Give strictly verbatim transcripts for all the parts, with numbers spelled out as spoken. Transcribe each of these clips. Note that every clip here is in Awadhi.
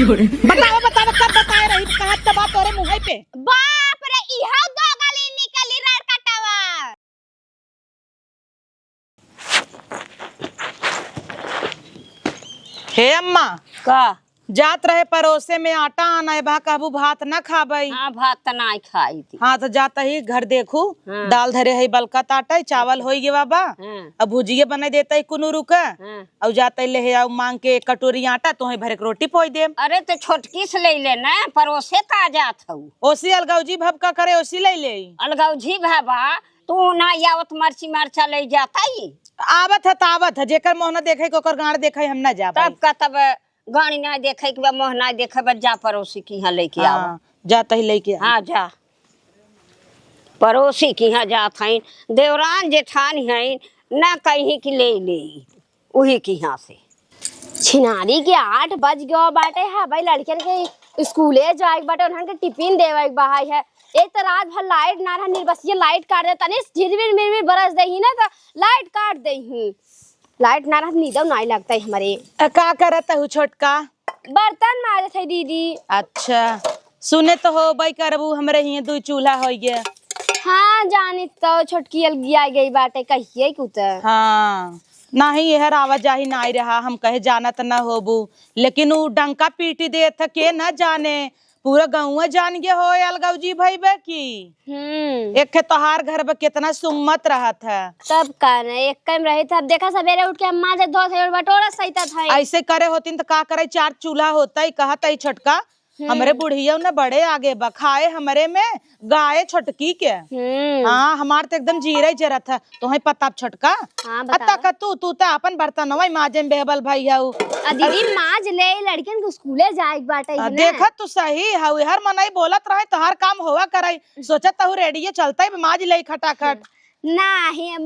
बतावा, बतावा, कब बताए रही? कहत त बा तोरे मुँहे पे। बाप रे, इहो दो गली निकली रड़कटवा। हे अम्मा। का? जात रहे परोसे में आटा आना है, बा कहबू भात ना खाबई। हाँ, भात त नाई खाई थी। हाँ, तो जात ही घर देखू, हाँ। दाल धरे है बलका ताटा, चावल होई गवा बा। हाँ। अब भुजिया बनाई देता है कुनू रुका। हाँ। अउ जात ही ले आऊ मांग के एक कटोरी आटा, तोहे भर एक रोटी पोई देम। अरे तो छोटकी से ले ले ना, परोसे का जात हऊ। ओसी अलगौजी भब का करे, ओसी ले ले। अलगौजी भबा, तू ना आवत मरची मरचा ले जाता ही। आवत है त आवत है, जेकर मोह न देखे के ओकर गांड देखे, हम ना जाब। तब का तब गाड़ी ना देखे के बा, मोह ना देखे बा, जा परोसी की यहाँ लेके आवा। हाँ, जा तही लेके आ। हाँ, जा। परोसी की यहाँ जात हईन, देवरान जेठान हईन, ना कहीं की ले ले, उही की यहाँ से। छिनारी के आठ बज गयो बाटे है भाई, लड़कियन के स्कूले जाए के बाटे, उन्हन के टिफिन देवे के बहाई है। एक तो रात भर लाइट ना रहा, निर्बसिया लाइट काट दे, तनी झिरमिर मिरमिर बरस देही ना तो लाइट काट देही। लाइट ना रहत नींदो नाई लगता है हमरे। अ, का करत हऊ छोटका? बर्तन माजत है दीदी। अच्छा, सुने तो होबई करबू, हमरे हियां दुई चूल्हा होइगे। हाँ, जानित तो छोटकी अलगिया गई बाटे, कहिए कुछ। हाँ, नाही, यहर आवा जाही नाई रहा, हम कहे जानत न होबू, लेकिन उ डंका पीटी देत ह, के न जाने, पूरा गउँवा जान गे हो अलगौजी भइबे की। हम्म। एक खे तोहार घर बा, केतना सुम्मत रहत है। तब का न, एक कम रही था। अब देखा, सवेरे उठ के अम्मा जे धोत है और बटोरा सहितत है। ऐसे करे होतिन त का करे, चार चूल्हा होतई, कहत है छोटका, हम्म। हमरे बुढ़िया न बड़े आगे बा, खाए हमरे में, गाए छोटकी के। हम्म। हाँ, हमार त एकदम जीरे जरत है। तोहे पता छोटका? हाँ, अ बतावा। तक तू, तू त अपन बर्तनवा माजे में बेहबल भई हऊ। अ दीदी, माज ले, लड़कियन के स्कूले जाए के बाटे अ, है ना। देखत तू सही हऊ, हर मनई बोलत रहे, तोहार काम होवा करई। सोचत हऊ रेडियो चलतई, माज ले खटाखट। नाही, हम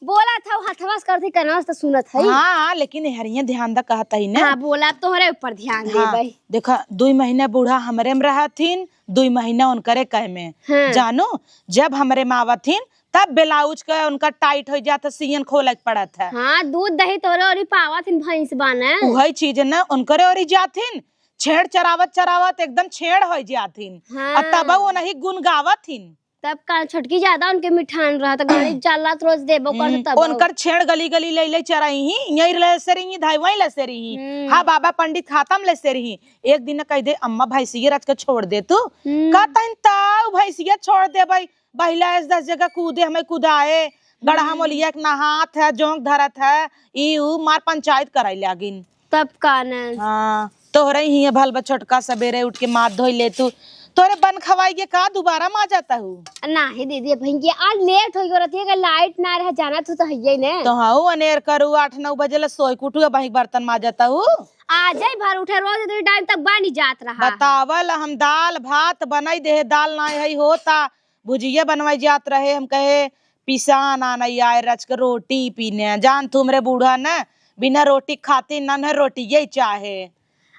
बोलत हऊ, हथवा से करती, कनवा से त सुनत हई। हाँ, लेकिन हरिये ध्यान द कहत हई ना। हाँ, बोला, तोहरे ऊपर ध्यान हाँ, देबई। देखा, दुई महीना बूढ़ा हमरे में रहथिन, दुई महीना उनकरे कह में। हाँ। जानू, जब हमरे में आवथिन, तब ब्लाउज का उनका टाइट हो जात है, सियन खोले के पड़त है। हाँ, दूध दही तोरे ओरी पावत हिन भैंस बाने। उहई चीज न, उनकरे ओरी जाथिन, छेड़ चरावत चरावत एकदम छेड़ हो जाथिन। हाँ। और तब वो नहीं गुन गावत हिन। तब का छोटकी ज्यादा उनके मिठान रहत, गाड़ी चालत रोज देबो करत हम्म, तब। उनकर छेड़ गली गली ले ले चराई ही, यही ले से रही, धाई वहीं ले से रही। हम्म। हाँ, बाबा पंडित हाथम ले से रही। एक दिन कह दे, "अम्मा, भैंसिया रच के छोड़ दे तू।" हम्म। कहतन, "ताऊ भैंसिया छोड़ देबई।" बहिला ऐस दस जगह कूदे, हमें कुदाए, गड़हा हम्म। मोलिया के नहात है, जोंक धरत है, ई ऊ मार पंचायत कराई लागिन। तब का न। हाँ, तोहरे ही है भल बा छोटका, सबेरे उठ के माथ धोई ले तू। तोरे बन खवाई के का दोबारा माजत हऊ? नाही दीदी, अब इनके आज लेट हो गयो रहती है, लाइट ना रहा, जाना तू तो हइये ने। तो हऊ अनेर करू, आठ नौ बजे ले सोई के उठू, अब बर्तन माजत हऊ। आ जाई भर उठे, रोज इतनी टाइम तक बनी जात रहा है। बतावल हम दाल भात बनाई दे, दाल ना है होता, भुजिया बनवाई जात रहे, हम कहे, "पिसान आनई आए रच के रोटी पीने।" जान तू हमरे बूढ़ा न, बिना रोटी खाती न, न रोटिये चाहे।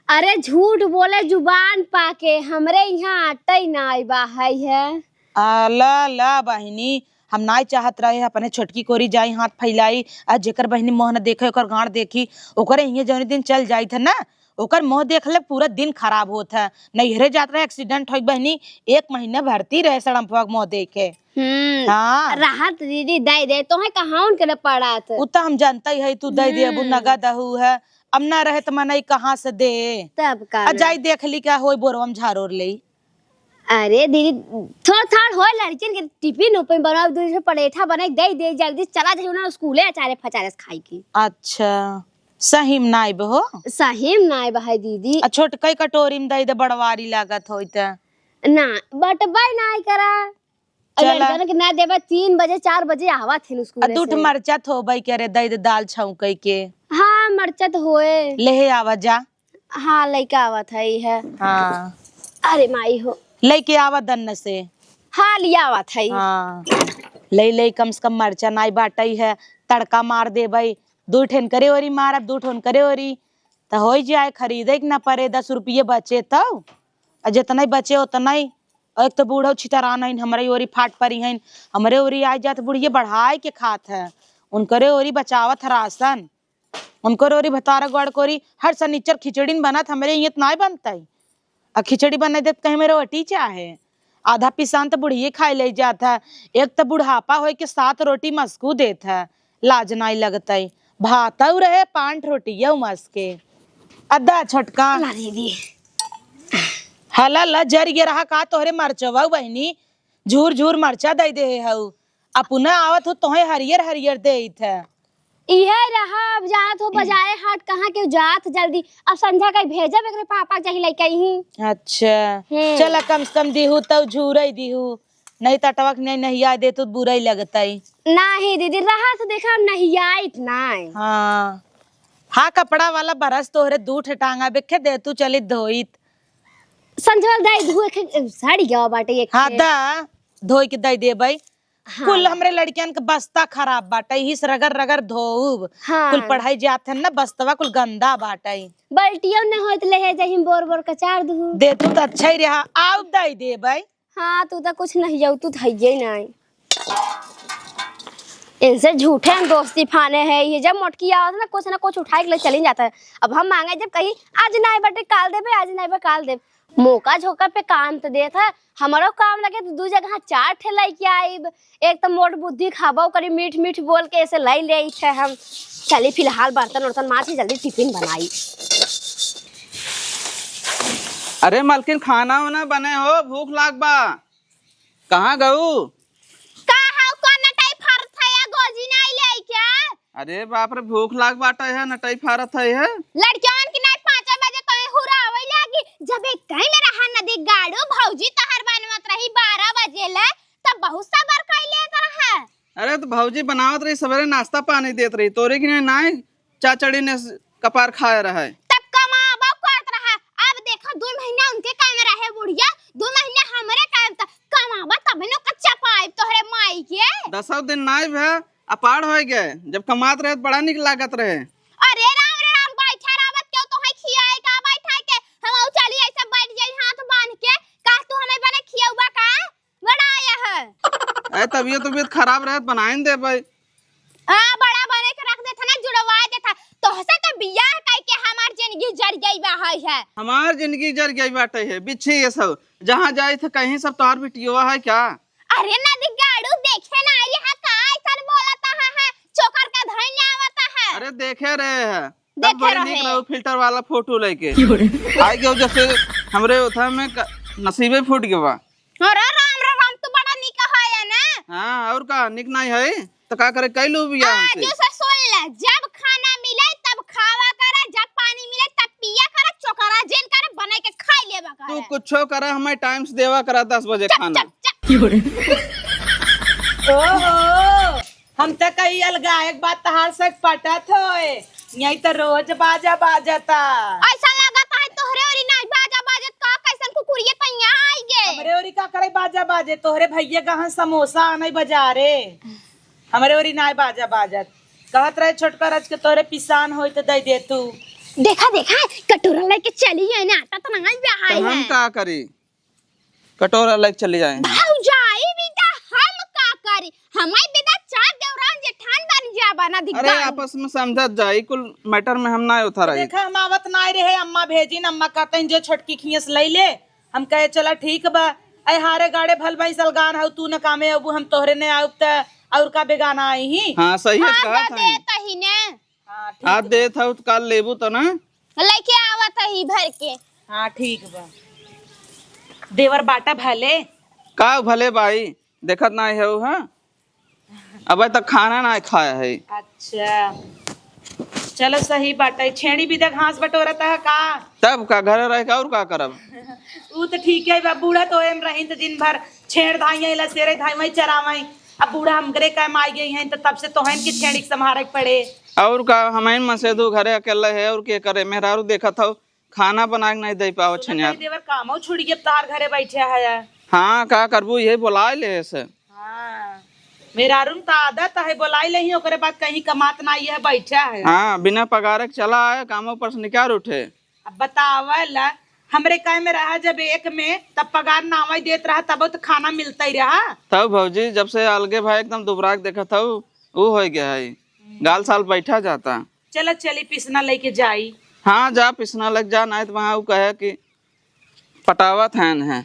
अरे झूठ बोले जुबान पाके, हमरे यहाँ आटई नाई बा है। आ, ला, ला बहिनी, हम नाई चाहत रहे अपने छोटकी कोरी जाई हाथ फैलाई, आ जेकर बहिनी मोह न देखे, ओकर गांड देखी, ओकरे हिये जौनी दिन चल जाइत है ना, ओकर मोह देख ले पूरा दिन खराब होत है। नैहरे जात रहे, एक्सीडेंट होई बहिनी, एक महीना भर्ती रहे सड़म्पवा के मोह देखे। हम्म, हाँ। राहत दीदी दे दे, तोहे कहाँ उनके न पड़त? उ त हम जानते ही है, तू दे दे, अब हम्म। नगद अहू है, अब ना रहे त मनई कहाँ से दे? तब का आ ना। जाई देख ली का होई बोरवा में झारोर ले। अरे दीदी, थोड़ थाड़ होए लड़कियन के टिफिन उफिन बनाओ, दू से परेठा बनाई दे दे, जल्दी चला जाई ना स्कूले अचारे फचारे से खाई की। अच्छा, सही में नाई बहो? सही में नाई बहाई दीदी। आ छोटकई कटोरी में दे दे, बड़वारी लागत होई त। ना, बटबाई नाई करा। अब चला। लड़कन के ना देबा, तीन बजे, चार बजे आवत हिन आ स्कूले दूठ से। मरचा थोबई के रे, दे दे दाल छौंकई के। हाँ, मरचा तो होए। लेहे आवा जा। हाँ, लइका आवत है, ई है। हाँ। अरे माई हो। लइके आवा दन्न से। हाँ, लिया आवत है। हाँ। ले, ले, कम से कम मरचा नाई बाटई है, तड़का मार देबई, दू ठेन करे ओरी मारब, दू ठोन करे ओरी, त होई जाए, खरीदे के ना परे, दस रुपये बचे तब। आ जितना ही बचे उतना ही, एक तो बूढ़ो छितरान हईन, हमरे ओरी फाट परी हईन, हमरे ओरी आइ जात बुढ़िये बढ़ाए के खात है, उनकरे ओरी बचावत है राशन। हमको रोरी भतारा गोड़ कोरी हर सनिचर खिचड़ी न बनत, हमरे इहाँ त नाय बनतई। आ खिचड़ी बनाई देत कहीं मेरे रोटी चाहे। आधा पिसान त बुढ़िये खाई ले जात है। एक त बुढ़ापा होई के सात रोटी मस्कू देत है। लाज नाई लगतई। भातऊ रहे पाँच रोटियऊ मस्के। अद्दा छोटका। ला दीदी। हला ला जर गे रहा का तोहरे मरचवा बहिनी? झूर झूर मरचा दई देहे हऊ। अपना आवत हो तोहे हरियर हरियर देइत है। इहे रहा, अब जात हो बजारे हाट, कहाँ के जात जल्दी। अब संझा कहीं भेजब एकरे पापा चाही लइका ही। अच्छा। हम्म। चला कम से कम दिहू तऊ झूरई दिहू। नहीं त अटवा के नहीं नहिया देतू त बुरई लगतई। नाही दीदी, रहा से देखा हम नहियाइत नाय। हाँ। हाँ, कपड़ा वाला बरस तोहरे दू ठे टांगा बेखे देतू चली धोइत। संझवल दाई धुए के सड़ गया बाटे एक हाँ ठे। दा, धोई के दई देबई। हाँ। कुल हमरे लड़कियन के बस्ता खराब बाटे, इहिस रगड़ रगड़ धोउब। हाँ। कुल पढ़ाई जात हन ना, बस्तवा कुल गंदा बाटे। बल्टियो न होत ले है, जहिम बोर बोर कचार दुहु। देतू त अच्छा ही रहा, आउब दई देबई। हाँ, तू त कुछ नहीं जाऊ, तू धइये नहीं। इनसे झूठे हम दोस्ती फाने है, ये जब मोटकी आवत ना, कुछ ना कुछ उठाए के ले चली जाता है। अब हम मांगे जब कहीं, "आज नहीं बटे काल देबे, आज नहीं बे काल देबे।" मौका झोंका पे काम त देत है, हमरो काम लगे त दू जगह चार ठे लइके आइब। एक त मोट बुद्धि खाबो करी, मीठ मीठ बोल के ऐसे लई ले थे हम। चली फिलहाल बर्तन उर्तन माजी, जल्दी टिफिन बनाई। अरे मलकिन, खाना वाना बने हो, भूख लाग बा। कहाँ गऊ? का हऊ, कौन नटाई फारत है या गोजी नाई ले आई क्या? अरे बाप रे, भूख लाग बाटे है, नटाई फारत है, है? लड़कियन की नाई पाँच बजे कहीं हुरावे लागी, जब एक कहीं में रहा नदी गाड़ू, भौजी तहर बनवत रही बारह बजे ले, तब बहुत सबर कइले रहा। अरे तो भौजी बनावत रही, सवेरे नाश्ता पानी देत रही, तोरे की नाई, नाई चाचड़ी ने कपार खाए रहे। तब कमाबा करत रहा। अब देखा, दू महीना उनके काम रहे बुढ़िया, दू महीना हमरे काम। त कमाबा तब न कच्चा पाइब तोहरे माई के। दसौ दिन नाई भे, अपार होए गए। जब कमात रहे त बड़ा निक लागत रहे। अरे राम रे राम, बैठा रहबत क्यों तो है खियाए का बैठा के? हम चली ऐसे बैठ जाई हाथ बांध के, का तू हमें बने खियौबा का? बड़ा आया है। ए, तबियत, तबियत खराब रहे त बनाइन दे भाई। हाँ, बड़ा बने के रख देता ना, जुड़वा देता। तोहसे तो बियाह कइके हमार जिंदगी जर गई बा है, है। हमार जिंदगी जर गई बाटे है, बिच्छी ये सब। जहाँ जाई थे कहीं सब तोहार बिटिया है क्या? अरे नदी गाड़ू देखे ना आई है का, ऐसन बोलता है, है। चोकर का धइने आवता है। अरे देखे रहे है। तब देखे बड़ी रहे। निक रहू filter वाला photo लेके। क्यों रे? आई गयो जैसे हमरे उठा में क-, नसीबे फूट गवा। अरे राम रे राम, तू बड़ा निक है ना? हाँ, और का निक नहीं है? तो का करे, कैलू बियाह आज हमसे? से सुन ले, जब खाना मिले तब खावा करे, जब पानी मिले तब पिया करे, चोकरा जेन करे, बने के खाई लेवा करे। तू कुछो करे, हमें time से देवा करा दस बजे चुप, खाना। चुप, चुप। क्यों रे? ओहो, हम त कही अलगाए के बात तहार से पटत होए, यही त रोज बाजा बाजता। ऐसा लागत है तोहरे ओरी नाई बाजा बाजत का, कैसन कुकुरिये तैया आई गे। हमरे ओरी का करे बाजा बाजे, तोहरे भैया कहाँ समोसा आने बाजारे, हमरे ओरी नाई बाजा बाजत। कहत रहे छोटका रच के तोहरे पिसान होई त दे दे तू। देखा देखा, कटोरा लेके चली है ना, आटा तो मंगाई भी तो आई हम है। का करी? कटोरा लेके चली जाए। भौजाई भी त हम का करी, हमारे बिना चार देवरान जेठान बन जाबा ना अरे दिग्दान। आपस में समझत जाई, कुल matter में हम ना उठा रही। देखा हम आवत ना रहे, अम्मा भेजिन, अम्मा कहते हैं जो छोटकी खियस ले ले, हम कहे चला ठीक बा। ऐ हारे गाड़े भल भाई सलगान हऊ, तू न कामे अबू हम तोहरे ने आउब त और का बेगाना आई ही। हाँ सही है, हाँ, कहत दे हैं। तही ने। हाँ, ठीक आज बा। देत हऊ त काल लेबू त ना? लेके आवत ही भर के। हाँ, ठीक बा। देवर बाटा भले। का भले बाई, देखत नाई हऊ, हाँ? अबे तक खाना नाई खाया है। अच्छा, चलो सही बाटे। छेड़ी भी त घास बटोरत है का? तब का, घरे रह के और का करब? ऊ त ठीक है बा, बूढ़ा तो एम रही त दिन भर छेड़ धाई, लसेरे धाई, वही चरावई। अब बूढ़ा हमरे काम आई गई हैं, त तब से तोहन के छेड़ी के संभारे के पड़े। और का, हमइन मसेदू घरे अकेले है, और के करे? मेहरारू देखत हऊ, खाना बना के नहीं दे पावत सुनत छनियार। हई देवर, कामो छुड़ गया, तार घरे बैठे है। हाँ, का करबू, यही बोलाए ले से। हाँ, मेहरारू त आदत है, बोलाई ले ही, ओकरे बाद कहीं कमात ना, यह बैठा है। हाँ, बिना पगारे के चला आए, कामों पर से निकार उठे। अब बतावल, हमरे काय में रहा, जब एक में, तब पगार नावा देत रहा, तब तो खाना मिलता ही रहा। तब भौजी, जब से अलगे भाई एकदम दुबराक देखत हऊ, ऊ हो गया है, हम्म। गाल साल बैठा जाता। चला चली पिसना लेके जाई। हाँ, जा पिसना लग जा, नाहीं त वहाँ उ कहे कि पटावत हैं न।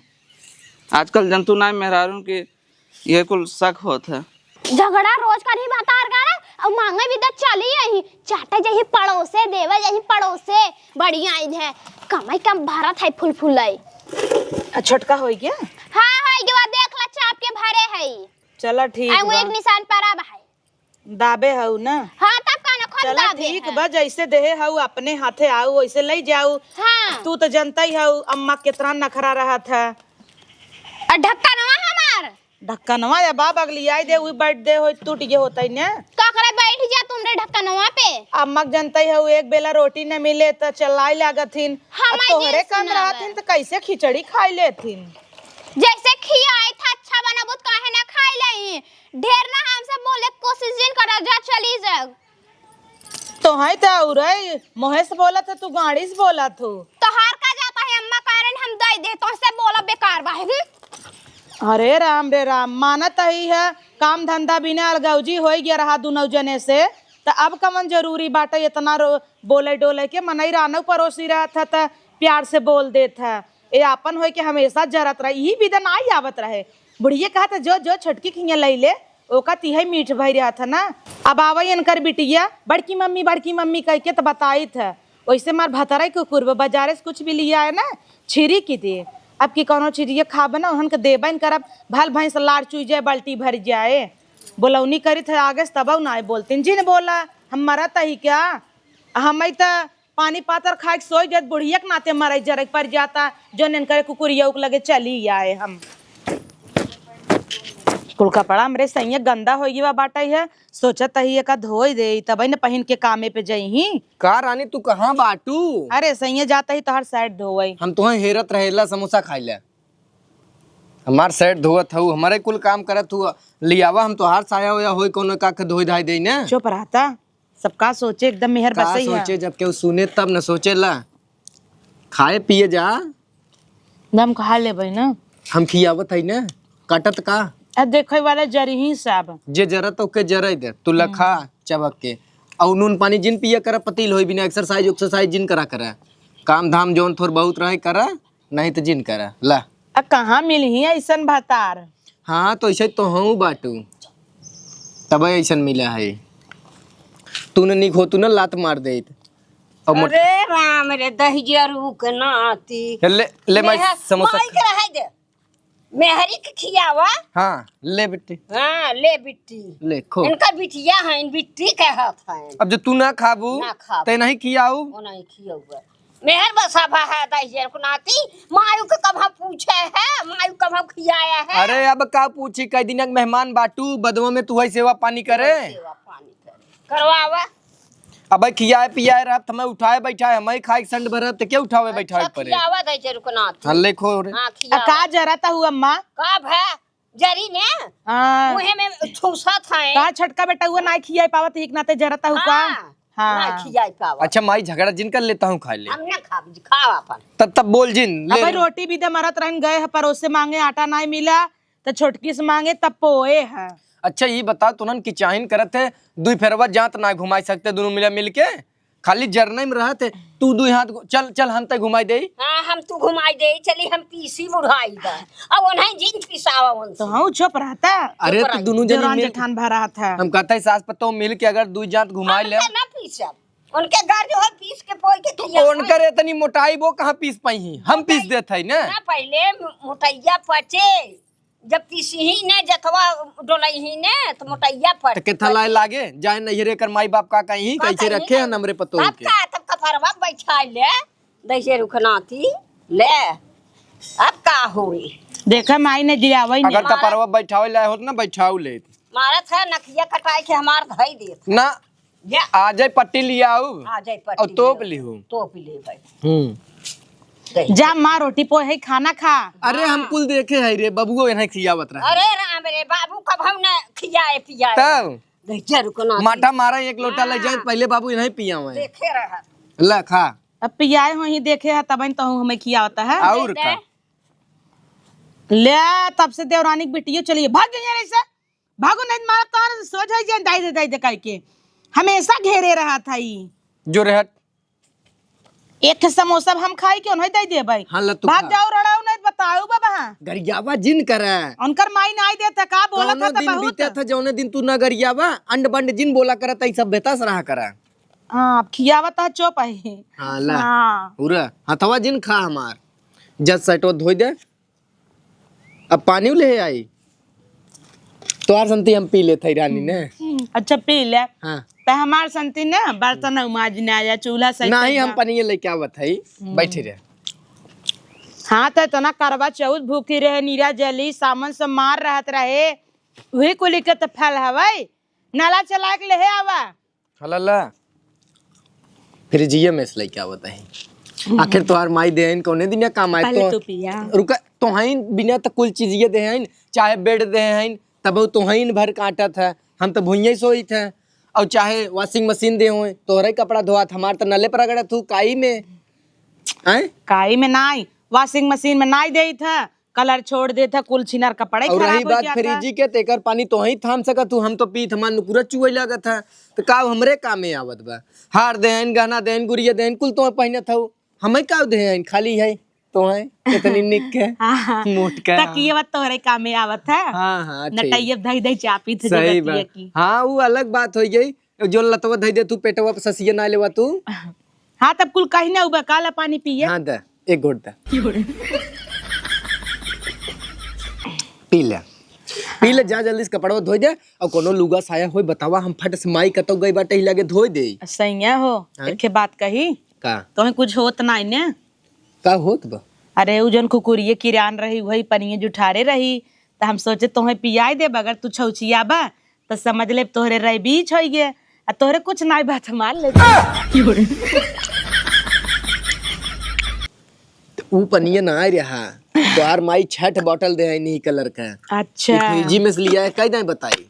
आजकल जनतू नाहीं मेहरारून के ये कुल शक होत है। झगड़ा रोज करही भतार गारा, अउ मांगे भी त चली अही, चाटे जही पड़ोसे, देवे जही पड़ोसे, बड़ी आइन है, कमाई कम भरत है फुल फुलई। आ, छोटका होई गया? हाँ, होई गया, देख ला चाप के भरे है। चला ठीक आई वो बा। एक निशान पर अब है। दाबे हऊ ना? हाँ, तब का ना, खुद चला दाबे ठीक है। बा, जैसे देहे हऊ अपने हाथे आऊ, वैसे लई जाऊ। हाँ। तू तो जनता ही हऊ, अम्मा कितना नखरा रहत है। आ ढक्कनवा हमार। ढक्कनवा या बाप अगली आई दे, उई बैठ दे होई, टूट गए होता ही ने। का करे बैठ जा तुमरे ढक्कनवा पे। अम्मा के जनता ही हऊ, एक बेला रोटी न मिले त चलाई लागत हिन। हम अब आई तोहरे जे काम सुनावे। रहत हिन त कैसे खिचड़ी खाई लेत हिन? जैसे खियाई था अच्छा बनाबो त काहे ना खाई लई? ढेर ना हमसे बोले के कोशिश जिन करा, जा चली जा। तोहई त अउरई मोहे से बोलत ह, तू गाड़ी से बोलत हो। तोहार का जाता है अम्मा, कारण हम दई दे, तोहसे बोला बेकार बा, हम्म? अरे राम रे राम, मानत ही है, काम धंधा बिना अलगौजी होई गया रहा दुनौ जने से, त अब कवन जरूरी बाटे इतना रो-, बोले डोले के? मनई रानौ परोसी रहत है त प्यार से बोल देत है। ए आपन होई के हमेशा जरत रहे, यही विधा नाई आवत रहे। बुढ़िया कहत, "जो, जो, छोटकी खिया लई ले, ओका तिहे मीठ भई रहत है ना।" अब आवई इनकर बिटिया, "बड़की मम्मी, बड़की मम्मी," कह के त बताइत है। वैसे मार भतरा कुकुर बा, बाजारे से कुछ भी लिया है ना, छिरी की दे। अब की कौनो चीज ये खाब ना, उहन के देबे न करब, भल भैंस लार चुई जाए, बाल्टी भर जाए। बोलौनी करित है आगे से, तबौ नाई बोलतीन, "जिन बोला, हम मरत ही क्या?" हमई त पानी पातर खाए के सोई जात, बुढ़िया के नाते मरई जरई पर जाता, जो इनकरे कुकुरिया के लगे चली आए हम। कुल कपड़ा हमरे सैया गंदा होई गवा बाटई है, सोचत ही एका धोई देई, तबे न पहिन के कामे पे जइही। का रानी, तू कहाँ बाटू? अरे सैया जात ही तोहार shirt धोवई। हम तोहे हेरत रहेला समोसा खाइला। हमार shirt धोवत हऊ, हमरे कुल काम करत हऊ, लियावा हम तोहार साया ओया होई कौनो का के धोई धाई देई ने। चुप रहता। सब का सोचे, एकदम मेहर का बसई है। सोचे, जब केहू सुने तब न सोचेला। खाए पिए जा। हम खा लेबै ना। हम खियावत हई ना, काटत का? आ देखे वाला जरिही सब। जे जरत ओके जरई दे, तू लखा हम्म। चबक के। अउ नून पानी जिन पिया करा, पतील होई बिना exercise उक्सरसाइज जिन करा करा। काम धाम जौन थोर बहुत रहे करा, नहीं त जिन करा। ला। आ कहाँ मिलही ऐसन भतार? हाँ, तो ऐसे तो हूँ बाटू, तबे ऐसन मिला है। तू न निक हो, तू न लात मार देत। अब मोट- अरे राम रे, दहिजरू के नाती। ले, ले माई मेहर-, समोसा माई खा। के रहे दे। मेहरी के खियावा। हाँ, ले बिट्टी। हाँ, ले बिट्टी। ले, खो। इनका बिटिया है, इन बिट्टी कहत है। अब जो तू ना खाबू, ना खाबू। ते नहीं खियाऊ। वो नहीं खियाऊ। मेहर बसाभा है दहिजर को नाती, मायू के कब हम पूछे है, मायू कब हम खियाया है। अरे अब का पूछी, कई दिन के मेहमान बाटू, बदवा में तू है सेवा पानी करे। सेवा पानी करे। करवावा। अब खियाए पियाए रहत, हमें उठाए बैठाए, हमें खाए के संड भरत, त के उठावे बैठावे अच्छा, परे? खियावा दहिजर को नाती। हाँ, ले खो रे। हाँ, आ, खियावा। का जरत हऊ अम्मा? का भा? जरी ने? हाँ। मुहे में ठूसत है। का छोटका बेटा हुआ ना खियाए पावत, एक नाते जरत हऊ का? हाँ। हाँ। ना खियाई पावा। अच्छा माई, झगड़ा जिन कर लेता हूँ, खा ले। हम ना खाब, खाओ अपन। तब, तब बोल जिन, ले अब भाई ले। रोटी भी दे मरत रहन गए है, परोसे मांगे आटा नाई मिला, त छोटकी से मांगे तब पोए है। अच्छा ये बताओ, तुनन की चाहिन करत है, दुई फेरवा जात ना घुमाई सकते दोनों मिला मिल के? खाली जरने में रहत है, तू दुई हाथ घु-, चल, चल हम तय घुमाई देई। हाँ, हम तू घुमाई देई, चली हम पीसी बुढ़ाई बा। अब उन्हें जिन पिसावा उनसे। तो हाँ, चुप रहता। अरे चुप तू रह। दोनों जनी देवरान मिल जेठान भा रहत है। हम कहते हैं सास पतोह मिल के अगर दुई जात घुमाई हम ले। के ना पीसब। उनके घर जो है पीस के पोई के तू खिया उनकर है। इतनी मोटाई वो कहाँ पीस पाई ही? हम पीस मोटाई देत है ना। ना पहले मो-, मोटैया पचे, जब पीसी ही ने जथवा डोलई ही ने तो मोटैया पट-, तो केथा लाए पचे। लागे? जाए नैहरे कर माई बाप का कहीं, का कैसे कहीं रखे हैं ने? हमरे पतोह तब के? का, तब कपरवा बैठा ले, दैसे रुखनाती ले। अब का होई? देखा माई ने जियावई ने। अगर मारा कपरवा बैठावे लाए होत ना, बैठाऊ लेत। मारत है नकिया कटाई के हमार धई देत। ना, या। आ जाए पट्टी लियाऊ। आ जाए पट्टी और तोप लियाऊ। लिहू। तोप ले भाई। हम्म। दे। जा माँ, रोटी पोहे खाना खा। अरे, हम हाँ। कुल देखे है रे, बबुओ इन्हें खियावत रहा। अरे राम रे, बाबू कब हम ना खियाए पियाए। तब? दे, जरूर को ना माठा मारा, एक लोटा ले जाए, हाँ। पहले बाबू इन्हें पियावे। देखे रहा। ला, खा। अब पियाए हो ही देखे है, तब तो हमें खियावता है। और दे। का? ले, तब से देवरानी की बिटियो चली, भाग गई है ऐसे। भागो नहीं मारा तार सोच है जे दाई दे, दाई दे करके। हमेशा घेरे रहा था ई। जो रे हट। एक ठे समोसा हम खाई के उन्हें दे देबै। हाँ, ल तू भाग खा। जाओ, रड़ाओ नहीं, बताओ बाबा। हाँ। गरियावा जिन करे। उनकर माई नाई देत है, का बोलत कौनो है तो दिन बहुत बीते है। था, जौने दिन तू ना गरियावा, अंड बंड जिन बोला करे, तई सब बेतास रहा करे। हाँ, अब खियावत है, चुप है। हाँ, ला। हाँ। पूरा हथवा जिन खा हमार। जब सटो धोई दे। अब पानी ले आई। तोहार संती हम पी लेत हई रानी ने। हम्म, अच्छा पी ले। हाँ। त हमार संती ना बर्तन माज ना आया, चूल्हा सही नहीं, कर हम बा। पानी लेके आवत हई। हम्म। बैठी रहे। हाँ, त इतना करवा चौथ भूखी रहे, नीरा जली, सामन से मार रहत रहे, वही कुली के त फल हवै। नाला चला के लेहे आवा। हला ला। फ्रिजिया में से लेके आवत हई। आखिर तोहार माई देहन कौने दिन काम आए पहले तो? तो पिया। रुका, तोहइन बिना त कुल चीजिए देहन, चाहे बेड देहन, तब तोहइन भर काटत है, हम तो भुइये सोइत है। और चाहे वॉशिंग मशीन दे होए, तोहरे कपड़ा धोआत, हमार त नले पर रगड़त हूँ, काई में। हैं? काई में नाई, वॉशिंग मशीन में नाई देइत है, कलर छोड़ देत है, कुल छिनार कपड़ा ही और खराब रही हो बात जात है। फ्रिजी के, तेकर पानी तोहई थाम सकत हूँ, हम तो पीत हमार नुकुरा चुए लागत है, तो का हमरे कामे आवत बा? हार देहन, गहना देहन, गुरिया देहन, कुल तोह पहिनत हऊ, हमें का देहन? खाली है तोहई इतनी निक के, हाँ, हाँ। मोट के, तकिया हाँ। बा तोहरे कामे आवत है। हाँ, हाँ, ठीक। नटैया धई धई चापी थे सही जगतिया बात। की। हाँ, वो अलग बात हो गई, जो लतवा धई दे तू पेटवा पे ससिया ना लेवा तू। हाँ, तब कुल कहीं ना उबा, काला पानी पिए। हाँ, दे, एक घोट दे। पी ले, पी ले, जा जल्दी से कपड़वा धोई दे। और कोनो लुगा साया होई बतावा, हम फट से माई कतौ गई बाटे, ही लगे धोई दे। सैया हो, हाँ? एक बात कही, का? तोहे कुछ होत नाई ने? का होत बा? अरे, उ जौन कुकुरिये किरान रही, वही पनिये जुठारे रही, त हम सोचे तोहे पियाई देब, अगर तू छौछिया बा, त समझ लेब तोहरे रैबीच होइगे, आ तोहरे कुछ नाई बात मार ले। त ऊ पनिया ना आए रहा, तोहार माई छठ बॉटल दे है नी कलर का। अच्छा। ऊ फ्रिजी में से लिया है, कई दाई बताई।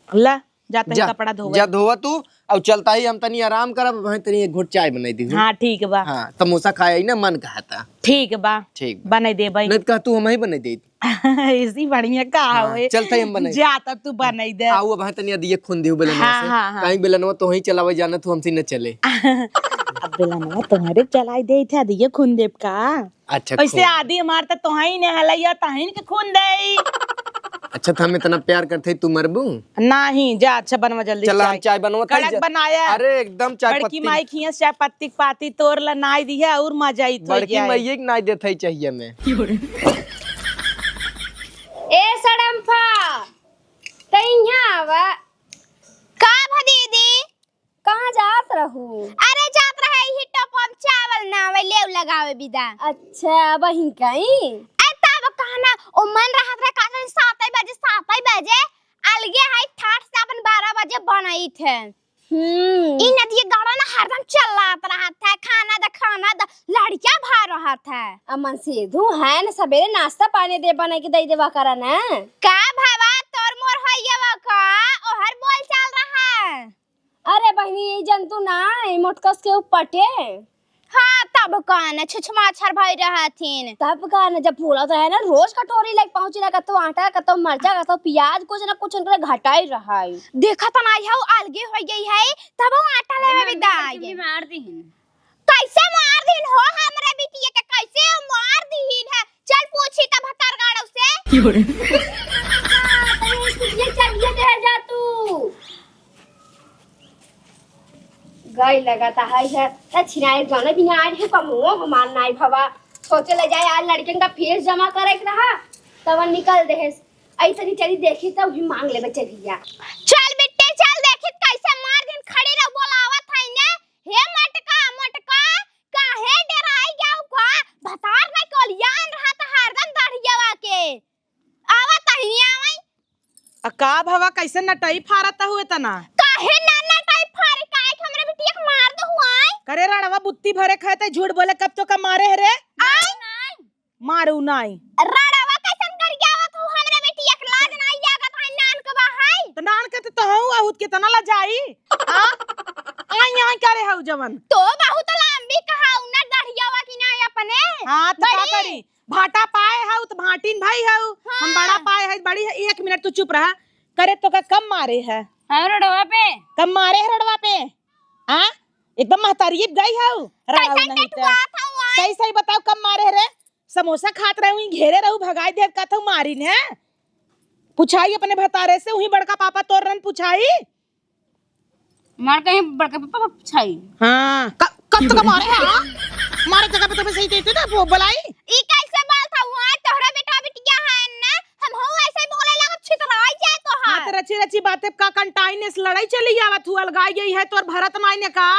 ला, जा तनी जा, कपड़ा धोवे। जा धोवा तू, और चलता ही हम तनी आराम करब, वहीं तनी एक घोट चाय बनाई दी। हाँ, ठीक बा। हाँ, समोसा खाए ही ना मन कहा था। ठीक बा। ठीक बा। बनाई दे भाई। नहीं तो कह तू हम ही बनाई दे। ऐसी बढ़िया का हाँ, होए? चलता ही हम बनाई। जा तब तू बनाई दे। आओ अब हाँ तनी दिए खून देहु बेलनवा हाँ, से। हाँ, हाँ। काहे बेलनवा तोहई चलावे जाना तू हमसे न चले। अब बेलनवा तोहरे चलाई देइत है, दिए खून देब का? अच्छा, वैसे खून। आदि हमार त तोहई ने हलैया, तहिन के खून देई। अच्छा, त हम इतना प्यार करते, तू मरबू? नाही, जा, अच्छा बनवा जल्दी चला, हम चाय। चाय बनवा, कड़क जा। बनाया। अरे, एकदम चाय बड़की पत्ती। माई खिया से चाय पत्ती के पाती तोर ला नाई दिया और मजा आई तो बड़की जाए। माई एक नाई देत है चाहिए में। ए सड़म्फा, त इहाँ आवा। का भा दीदी? कहाँ जात रहू? अरे जात रहे ही टपम चावल ना आवे, लेव लगावे बिदा। अच्छा, वहीं कहीं? ए तब कहना, ओ मन रहत रहे का जाने सात बजे, सात बजे, अलगे है ठाठ से अपन बारह बजे बनई थे। हम्म। ई नदिया गाड़ा ना हरदम चलात रहत है, खाना द, खाना द, लड़किया भा रहत है। अमन सीधू है न, सबेरे नाश्ता पानी दे बना के दे देवा करा ना। का भावा तोर मोर होइया का, ओहर बोल चाल रहा है। अरे बहिनी, ई जंतु ना, ई मोटकस के ऊ पटे। हाँ, तब का न, छुछमाछर भई रहथिन। तब का न, जब फूलत रहे ना, रोज कटोरी लेके पहुँची ना, कतौ आटा, कतौ मरचा, कतौ पियाज, कुछ न कुछ उनके घटाई रहा है। देखा त ना, हऊ अलगे हो गई है, तब वो आटा लेवे भी दाई। मार दीहिन। कैसे मार दीहिन हो हमरे बिटिया के, कैसे मार दीहिन है? चल पूछी त भतार गाड़ो से। की हो रे? ये चल, ये दे जा तू। गई लगता है, है, त छिनाए गाना भी ना आए है, कमो हमार नाई भवा। सोचे ले जाए, आज लड़कन का फीस जमा करे के रहा, तब निकल देहेस। ऐसे नहीं चली, देखी तब भी मांग लेबे चलिया। चल बिट्टे, चल देखी कैसे मार दिन खड़ी रह, बोलावत है ने। हे मटका, मटका, काहे डेराई गया का? भतार ना कोलियान रहा त हरदम दढ़ियावा के। आवा तहिया आवई। आ का भवा, कैसे नटई फारत हुए तना? काहे ना नटई फारे, काहे के हमरे बिटिया के मार दो हुआई? करे रड़वा बुत्ती भरे खाए ते झूठ बोले, कब तो का मारे है रे? आई? मारू नाई। रड़वा कैसन कर गया हो तू हमरे बिटिया के, लाज नाई लागत है नान के बा है? त नान के त तोहू आहुत के तना ला जाई। आ? आई आई करे हऊ जवन। तो बहुत लंबी कहाऊ ना दढ़ियावा की ना अपने। हाँ, त का बड़ी। करी? भाटा पाए हऊ त भाटिन भाई हऊ। हम हाँ। बड़ा पाए है, बड़ी है। एक मिनट तू चुप रहा। करे तो का कम मारे है? हाँ, रोडवा पे। कम मारे है रोडवा पे? हाँ? एकदम महतारी गई हऊ, रड़ाऊ कैसे नहीं त। टटुआत हऊ, आय? सही सही बताओ, कब मारे रे? समोसा खात रहू, घेरे रहू, भगाई देत, कहत हऊ मारिन है। पुछाई अपने भतारे से, उही बड़का पापा तोर रहन पुछाई। मार कहीं बड़का पापा पुछाई। हाँ, क-, कब तक मारे हैं, हाँ? मारे जगह पे तो सही देते ना, वो बोलाई। ई कैसे बात हऊ, आय? तोहरा बेटा बिटिया है ना, हम हो ऐसे बोले लागब, छितराई जाए तो हाँ, है। तो रची रची बातें का कंटाई ने लड़ाई चली आवत हू, अलगाई गई है तोर भरत माई ने का?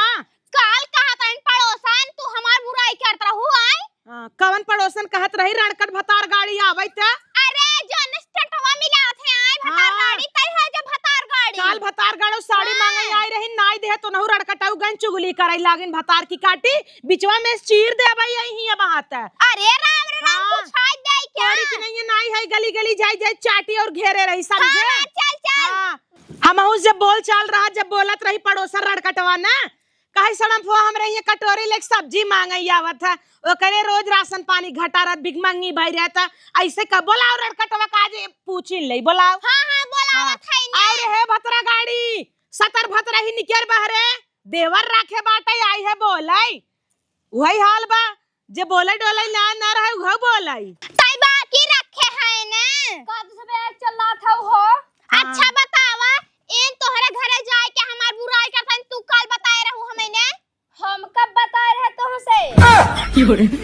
काल कहत हन पड़ोसन, तू हमार बुराई करत रहू, आय? हाँ, कवन पड़ोसन कहत रही, रड़कट भतार गाड़ी आवै त? अरे, जौन टटवा मिलावत है, आय, भतार हाँ। गाड़ी, तै है जो भतार गाड़ी। काल भतार गाड़ो साड़ी हाँ। मांगे आई रही, नाई देहे तो नहु रड़कटऊ गन चुगली करै लागिन भतार की काटी, बिचवा में चीर देबै यही अब हाथ। अरे राम रे राम, हाँ। कुछ है दे क्या? तोरी की नहीं है, नाई है, गली गली जाई जाई चाटी और घेरे रही, समझे? हाँ, चल, चल। हाँ। हमहू जब बोल चाल रहा, जब बोलत रही पड़ोसन रड़कटवा ना, काहे सड़म फुआ हमरे हियाँ कटोरी लेके सब्जी मांगे आवत है, ओकरे रोज राशन पानी घटा रहत, भिखमंगी भई रहत है, ऐसे का बोलाओ रड़कटवा का जे पूछिन ले, बोलाओ। हाँ, हाँ, बोलावत हाँ। है ना। अउर हे भतरा गाड़ी, सतर भतरा ही निकर बहरे, देवर राखे बाटे, आई है बोलै। वही हाल बा, जे बोलै डोलै ना, ना रहे, उहो बोलै। तै बाकी रखे है ना। कब से बैग चलात हऊ हो? हाँ। अच्छा बतावा, एन तोहरे घरे जाए के हमार बुराई करत हन, तू काल बताए रहू हमें ने? हम कब बताए रहे तोहसे?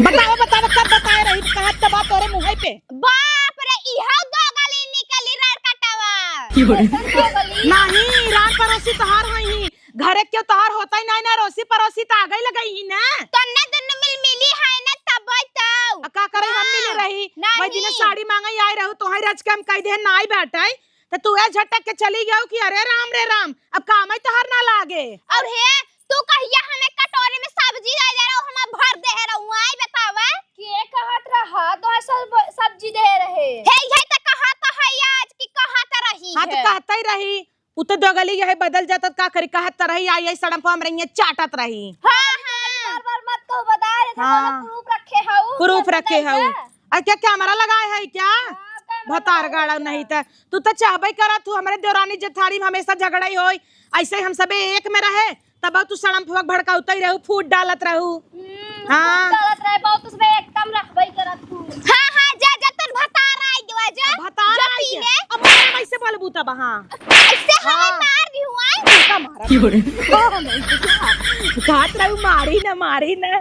बतावा, बतावा, कब बताए रही? कहत त बा तोरे मुँहे पे। बाप रे, इहो दोगली निकली रड़कटवा। कैसन दोगली? नहीं, रान पड़ोसी तोहार हई ही। घरे के तोहार होतै नाई ना, अड़ोसी पड़ोसी त आगै लगै ही ना। तन्ने दुन्नु मिल मिली है ना, तबै तो। आ का करै हम हाँ, मिले रही? नहीं। वही दिने साड़ी मांगे आए रहू, तोहरे रच के हम कह दे नाई बैठै। त तू ए झटक के चली गयू कि अरे राम रे राम, अब कामै तोहार ना लागे। अउर हे, तू कहिया हमें कटोरी में सब्जी दे दे रहू, हमें भर दे रहू, आय बतावा। के कहत रहा तोहे सब-, सब्जी दे रहे? हे, हे त कहत है आज कि कहत रही हाँ, त है। कहतै रही। उ त दोगली यही बदल जात, का करी, कहत त रही, आई, आई सड़म पर हमरे हियाँ चाटत रही। हाँ, हाँ। बार, बार मत कहू, बता रहे थे, हाँ। कोनो proof रखे हऊ, proof कैसे रखे जाएगा? हऊ। आ, क्या camera लगाए है क्या? हाँ, camera भतार लगाए गाड़ा है। नहीं त तू त चाहबै करत हू, हमरे देवरानी जेठानी में हमेशा झगड़ा ही होई, ऐसे ही हम सबे एक में रहे, तब तू सड़म फुआ भड़काउतै रहू, फूट डालत रहू। हम्म, हाँ। फूट डालत रहे, बहुत उसमें एकदम रहबै करत हू। हाँ, हाँ, जा, जा, तोर भतार आइ गवा, जा। भतार जा आइ पी गया। ले। अब हम ऐसे बोलबू तब, हाँ। ऐसे हमें हाँ। मार दी हुआ है। का मारा? की बोले? हाँ, नहीं, हाँ। कहत रहू, मारी ना, मारी ना।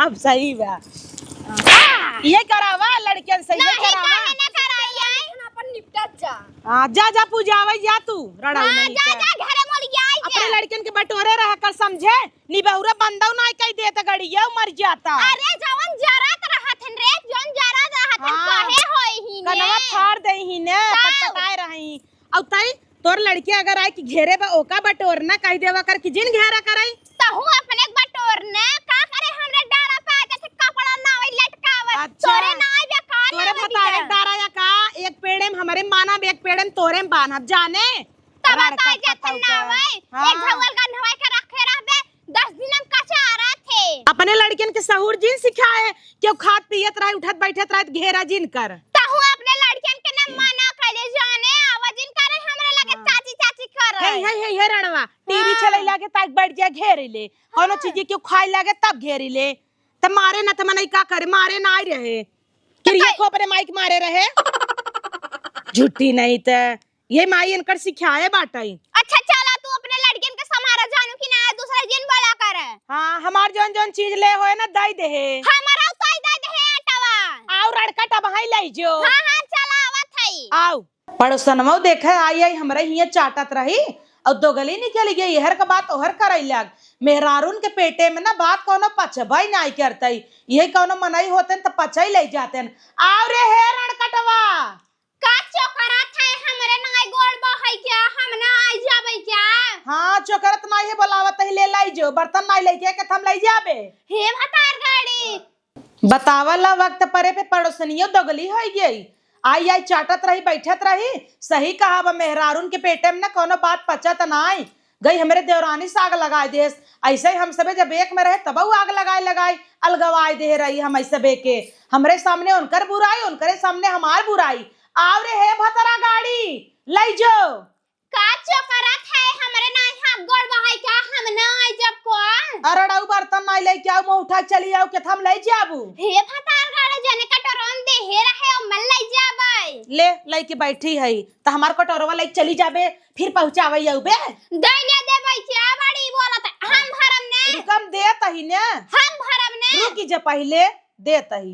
अब सही बा। हाँ। ये करावा, लड़कियन से ये नहीं, करावा। काहे ना कराई है? अपन निपटत जा। हाँ, जा, जा, पूजावै जा तू, रड़ाऊ हाँ, नहीं जा, के। जा, घरे मोल जाई अपने जा। लड़कन के बटोरे रहा कर, समझे? निबहुरा बंदौ नाई कई देत गड़िया मर जाता। अरे, जवन जरत रहत हन रे, जवन जरत रहत हन, हाँ। कहे होई ही ने। कनवा फाड़ दे ही ने, तब। पटपटाए रही। अउ तई, तोर लड़के अगर आए कि घेरे बा, ओका बटोरना कहि देवा कर कि जिन घेरा करई। तहू अपने बटोरना, का करे हमरे डारा पे आ जाते, कपड़ा नावै लटकावै। अच्छा। तोरे नाई बे का तोरे नावै भतारे दिया। डारा या का, एक पेड़े में हमरे मानब, एक पेड़े में तोरे में बान्हब, जाने? तब रड़का आता जात पतौ ना का। होई। हाँ। एक झौल गंधवाई के रखे रहबे, दस दिन हम कचारा थे। अपने लड़कियन के सहूर जिन सिखाए, केहू खात पियत रहे, उठत बैठत रहे, त घेरा जिन कर। तहू अपने लड़कियन के न मना कइले जाने, आवा जिन करे, हमरा लगे हाँ। चाची, चाची करे। हे, हे, हे, हे रणवा, टीवी हाँ। चलई लागे, ताक बैठ जा, घेरी ले। कौनो हाँ। चीज केहू खाए लागे, तब घेरी ले। त मारे न त मनई का करे, मारे नाई रहे। किरिया त खो अपने माई के मारे रहे। झूठी नहीं त। ये माई इनकर सिखाए बाटई। अच्छा, चला तू अपने लड़कियन के संभारा जानू कि ना, दूसरा जिन बोला कर। हाँ, हमार जौन जौन चीज ले होए ना, दई देहे। हमारा उताई दई देहे आटवा। आउ रड़का टबहाई लई जो। हाँ, हाँ, चला आवत हई। आउ। पड़ोसनवा देखे आई आई हमरे हियाँ चाटत रही, अउ दोगली निकल गई, एहर का बात ओहर करई लाग। मेहरारून के पेटे में ना बात कौनो पचबई नाई करतई, यही कौनो मनई होतन त पचई लई जातन। आउ रे हे रड़कटवा। का चोकरत है हमरे नाई गोड़ बहै क्या? हम ना आई जाबै क्या? हाँ, चोकरत नाई है, बोलावत है, ले लाई जो, बर्तन नाई लइके के हम लई जाबे। हे भतार गाड़ी। बतावला वक्त परे पे पड़ोसनियो दोगली होइ गई। आई आई चाटत रही, बैठत रही। सही कहा बा, मेहरारून के पेटे में ना कौनो बात पचत नाई। गई हमरे देवरानी से आग लगाए देस। ऐसे ही हम सबे जब एक में रहे तब उ आग लगाए लगाए अलगवाए दे रही हम सबे के। हमरे सामने उनकर बुराई, उनकरे सामने हमार बुराई। आव रे हे भतरा गाड़ी, लई जो। का चोकरत है हमरे नाई हाथ गोड़ बहाई का हम ना आई जब को? अरड़ाऊ बर्तन नाई लइके आऊ, मुँह उठा के चली आऊ, केथा में लइ जाबू? हे भतार गाड़े, जने कटोरवा में देहे रहे, ओमे लइ जाबै। ले, लइके बैठी है, त हमार कटोरवा लइके चली जाबे, फिर पहुँचावै आउबे। दइ ले देबै, क्या बड़ी बोलत है, हम भरब ने। रुकम देत ही ने। हम भरब ने। रुकी जे पहिले, देत ही।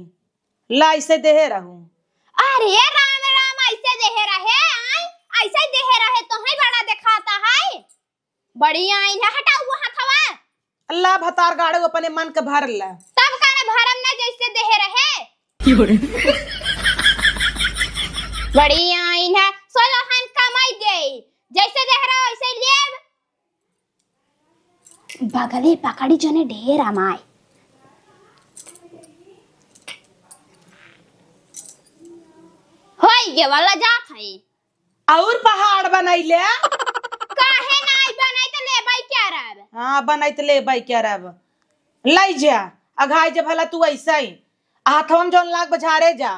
ला, ऐसे देहे रहू। अरे राम राम, ऐसे देहे रहे, आय? ऐसे देहे रहे, तोहई बड़ा देखाता है। बड़ी आइन है, हटाऊ वो हथवा। अल्लाह भतार गाड़ू, अपने मन के भर ला। तब काहे भरम ना, जैसे देहे रहे। बड़ी आइन है, सोलो हन कमाई दे, जैसे देहे रहे वैसे लेब। बगले पकड़ी जने ढेर अमाय। होई गे वाला जात है। और पहाड़ बनैले? काहे नाई बनाई त लेबै करब। हाँ, बनाई त लेबै करब। लई जा, अघाई जा भला तू ऐसे ही। हाथवा में जौन लाग बझारे जा,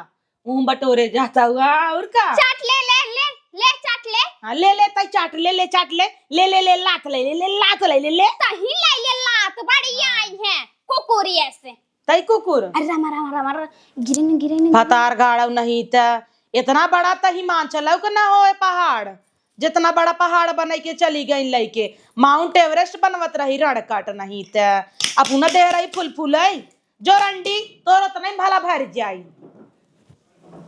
मुँह बटोरे जाता हुआ, और का? चाट ले, ले, ले, ले, चाट ले। हाँ, ले, ले, तई चाट ले, ले, चाट ले, ले, ले, ले, लात ले, ले, ले, लात ले, ले, ले। तही ले, ले, लात, बड़ी आई है, कुकुर ऐसे। तई कुकुर। अरे रामा, रामा, रामा, रामा, गिरे न, गिरे न, गिरे न। भतार गाड़व नहीं त, इतना बड़ा तही मान चलव के ना होए पहाड़, जितना बड़ा पहाड़ बनाई के चली गई लइके, माउंट एवरेस्ट बनवत रही रण काट नहीं त, अपना देह रही फुल फुलई, जो रंडी तोर उतना ही भला भर जाई।